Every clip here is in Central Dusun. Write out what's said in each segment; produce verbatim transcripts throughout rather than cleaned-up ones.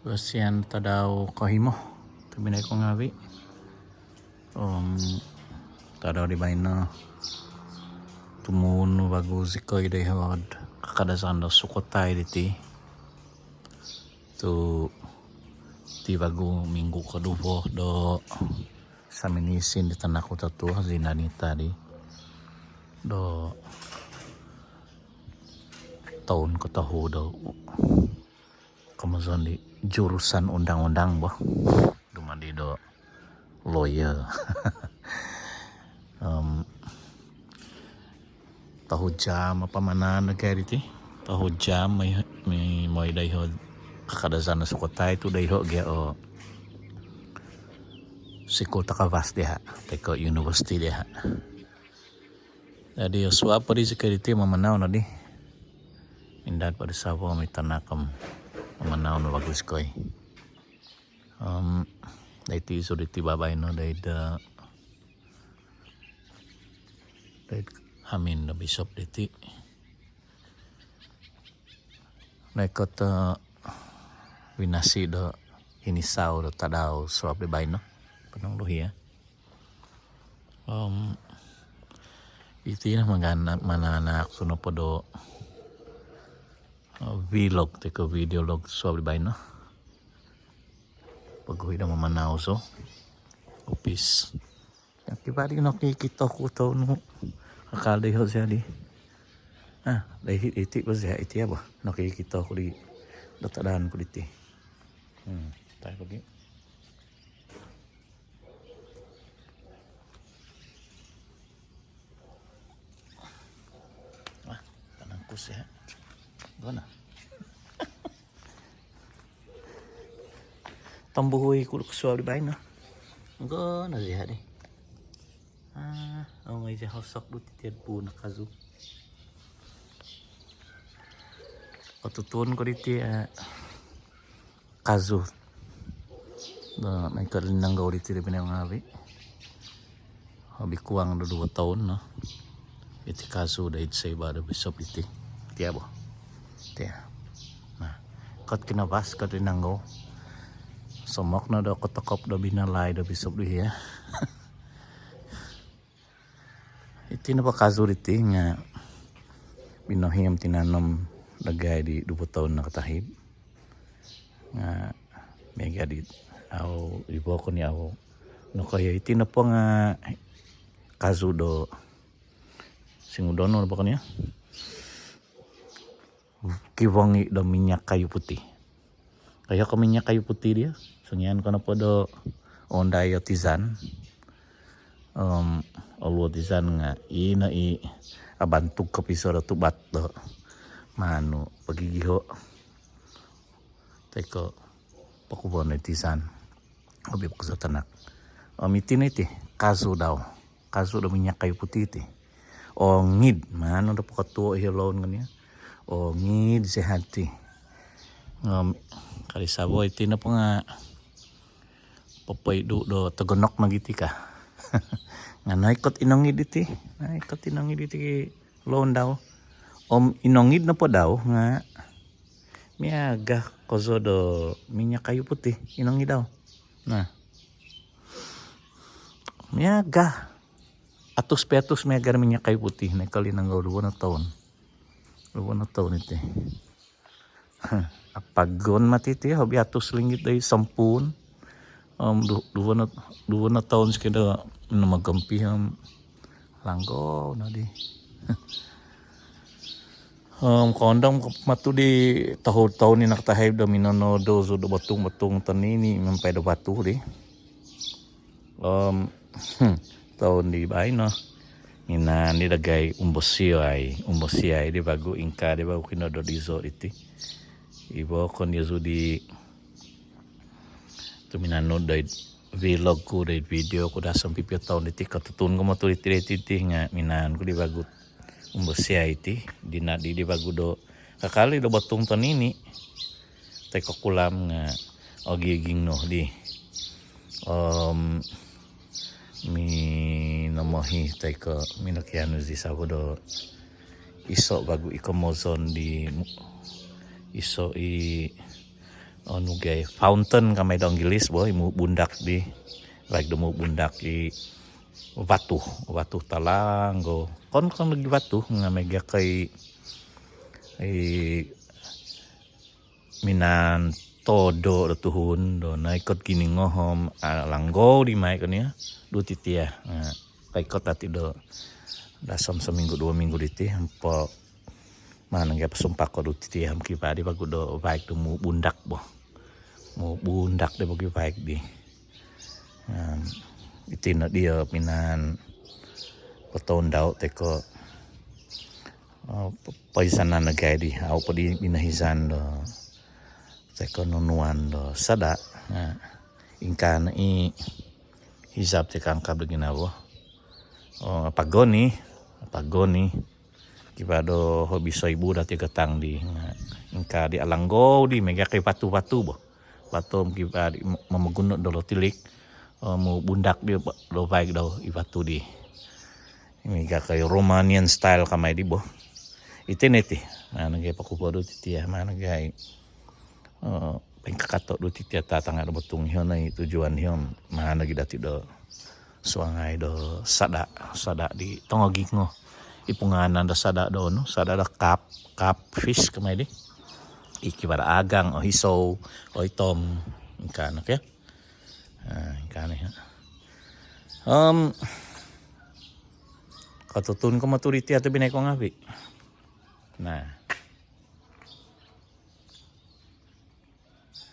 Kosian tadau kohimo tobpinai ko ngaavi. Om tadau di baino tumuun vagu zikoi doiho'd kakadazan do sukot diti. Tu iti vagu minggu koduvo do saminisin di tanak ku totuo zi Nanita di do toun kotohu do komozon di jurusan undang-undang bo. Dumadi do lawyer. Om tohu jam apa manaan do gia diti. Tohu jam moi, moi doiho kakadazan do sukot tu doiho gia o sikul takavas diho toi ko universiti diho. Jadi osuab po di zikoi diti mamanau nodi. Mindad po di savo om i tanak om mamanau no vagu zikoi. Om doiti iso diti baino doid, doid hamin do bisop diti. Noikot winasi do hinisau do tadau suab di baino. Ponong do hia. Om iti no manganak, manganak tu nopo do vlog toi ko video log suab di baino. Poguhui do mamanau so opis. Kivaa di nokikito ku toun nu kakal doiho zi di. Ah, doiho iti bo zi iti abo nokikito ku di do tadau ku diti. Hmm, tai pogi. Ah, kanangkus ya. Gona. Tombuhui ku do kosuab di baino. Gona zi di. Ah, ongoi zi hosok do titiad pun kazu. Otutuon ko diti kazu. Noikot linanggou diti tobpinai ngaavi. Hobi kuang do duvo toun no. Iti kazu doid soiba do bisop diti. Tia bo. Tia. Nah, kot kinavas, kot linanggou. Somok no do kotokop do binalai do bisop dii ya. Iti nopo kazu diti nga binohi om tinanom dagai di duvo toun nakatahib. Nga miaga di au ibo ko ni au nokoiho. Iti nopo nga kazu do singudon nopo ko ni kivongi do minyak kayu putih. Koiho ko minyak kayu putih dii, songian ko nopo do oondai o tizan om oluo tizan nga ino i abantug kopiso do tubat do maan nu pogigiho toi ko pokubon do tizan. Hobi po kazu tanak. Om iti no iti kazu dau. Kazu do minyak kayu putih ti. Ongid, maan nu do pokotuo iho loun ngoni. Ongid sehat ti. Om kadi sabo iti nopo nga popoidu do togonok nogi ti ka. Nga noikot inongid iti. Noikot inongid iti loun dau. Om inongid nopo dau nga miaga kozo do minyak kayu putih inongid dau. Nah. Miaga. Atus piatus miaga do minyak kayu putih. Noikot linanggou duvo no toun. Duvo no toun iti. Apagon mati ti hobi atus linggit doid sompuun. Om duvo no, duvo no toun sikido minumagompi om langgou nodi. Om kondom matu di tohu toun i nakatahib do minonodo zou do botung-botung tonini miampai do batu di. Om toun di baino minaan di dagai umbosiai, umbosiai di vagu ingkaa di vagu kinodo dizo diti. Ibo kon dizo di tuminanud doid vlog ku, doid video ku do sompipiu toun diti, kotutun ku matu diti, diti nga minaan ku di vagu umbosiai ti, di nadi di vagu do kakal i do botung tonini. Toi ko kulam nga ogiging no di. Om minomohi toi ko minokianu zi sabo do iso vagu i komozon di iso i onu gai fountain kamai do Onggilis bo, i mubundak di, vaig do mubundak i vatu, vatu talanggou. Okon ko nogi vatu nga miaga ko i minaan todo do tuhun do noikot giningohom, alanggou di mai konio do titi. Koikot dati do dasom sominggu duo minggu diti, ampo maan nogi posumpako do titi om kivaa di vagu do vaig do mubundak bo. Mubundak di vagu vaig di. Iti no dio minaan potoundau toi ko poizanan nogi di, au po di binohizan do toi ko nonuan do sada. Ingkaa no i hizab toi ko angkab do ginavo. Apagoni, apagoni. Kivaa do hobi soibu dati gatang di nga ingkaa di alanggou di miaga ko i vatu-vatu bo. Vatu om kivaa di momoguno do lotilik, mubundak di do vaig do i vatu di. Miaga ko i Romanian style kamai di bo. Iti no iti. Maan nogi pokupo do titi, maan nogi poingkakato do titi tatanga do botung. Iho no i tujuan iho, maan nogi dati do suangai do sada, sada di tongogingo. I pungaanan do sada do onu, sada do carp, carp fish kamai di. I kivaa do agang, ohisou, oitom, ingkaa no kio. Ingkaa no. Om kotutun ko moturi ti ato binai ko ngavi. Nah.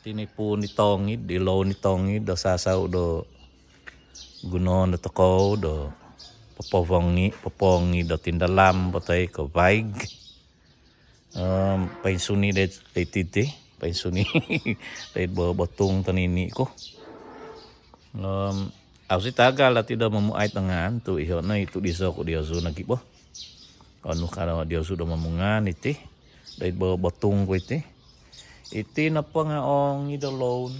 Tinipu ni tongid, iloun ni tongid do sasau do gunoon do tokou do popovongi, popongi do tindalam potoi ko vaig. Om poinsuni do iti ti, poinsuni do bo botung tonini ku. Om au si tagal dati do momuai tangaan tu iho no i tu diso ku diozu nogi bo. Onu ka no diozu do momungaan iti doid bo botung ku iti. Iti nopo nga ongi do loun.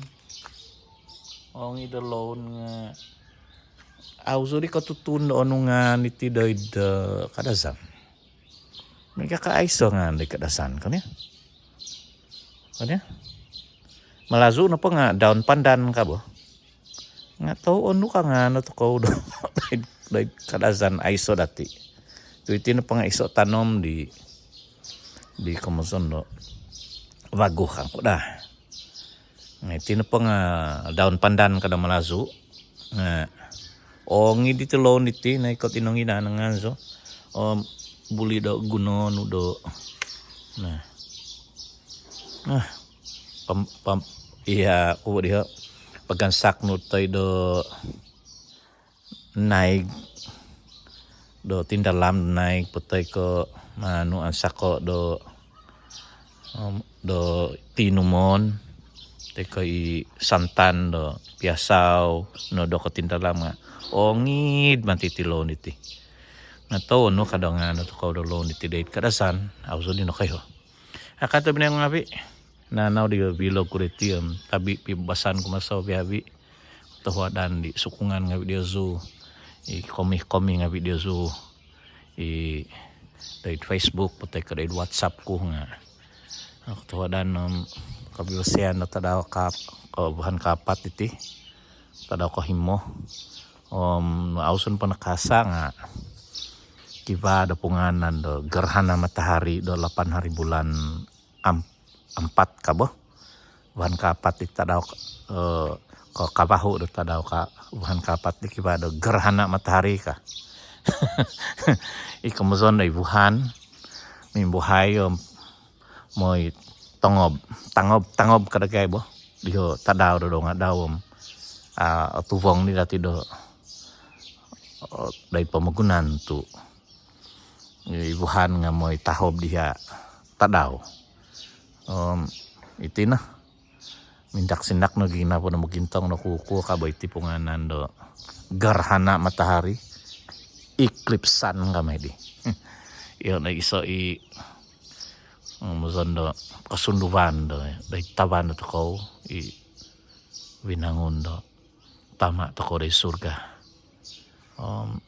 Ongi do loun nga au zou di kotutun do onu ngaan iti doid Kadazan. Miaga ko aiso ngaan doid Kadazan konio. Konio. Malazu nopo nga daun pandan ka bo. Nga tou onu ka ngaan do tokou do doid Kadazan aiso dati. Tu iti nopo nga iso tanom di, di komozon do vagu kangku daa. Nga iti nopo nga daun pandan ka do Malazu. Nga ongi diti loun diti, noikot inongi daa ngaan zou. Om buli do gunoon nu do. Nah. Nah. Pam, pam, iya, kuo diho. Pagansak nu toi do naig do tindalam, naig potoi ko manu ansako do, do tinumon toi ko i santan do piasau no do ko tindalam nga ongid manti ti loun diti. Nga tou onu ka do ngaan do tokou do loun diti doid Kadazan, au zou di nokoiho. Akato binai ngavi. Nanau di vlog ku diti om tabi pibabasan ku maso viavi. Kotohuadan di sukungan ngavi diozu, i komi-komi ngavi diozu, i doid Facebook potoi ko doid WhatsApp ku nga. Kotohuadan om kobibasian do tadau ka, ko vuhan kaapat iti, tadau kohimo. Om au zou po nakasa nga kivaa do pungaanan do gerhana matahari do lapan hari bulan am, ampat ka bo. Vuhan kaapat di tadau ko kavahu do tadau ka vuhan kaapat di kivaa do gerhana matahari ka. I komozon do i vuhan mimbuhai om moi tongob, tangob, tangob ka dagai bo. Diho tadau do dongadau om otuvong di dati do doid pomogunan tu i vuhan nga moi tahob diha tadau. Om iti no, mindak-sindak nogi nopo do mogintong no kuo ka bo iti pungaanan do gerhana matahari, eclipse sun kamai di. Iyo no iso i muzon do kosunduvan do doid tavan do tokou i winangun do Tama tokou doid surga. Om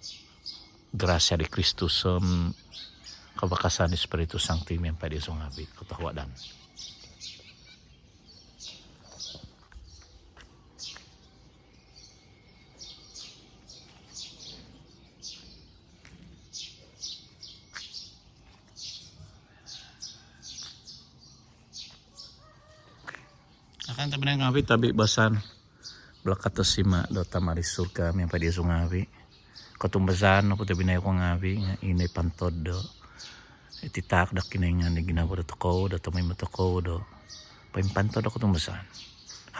grasia di Kristus om kavakasan di Spiritu Sangti miampai diozu ngavi. Kotohuadan. Kan tobpinai ngaavi', tabi' basan. Balakat tosima' do Tama' di surga miampai diozu ngaavi'. Kotumbazaan nopo tobpinai ku ngaavi' nga' ino i pantod do iti taak do Kinoingan di ginavo dotokou, do tomoimo tokou do poimpantod do kotumbazaan.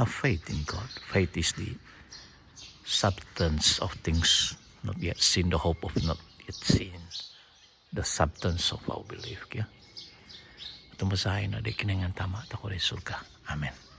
Have faith in God. Faith is the substance of things not yet seen, the hope of not yet seen, the substance of our belief, kio. Tumbazai no di Kinoingan Tama' tokou di surga. Amin.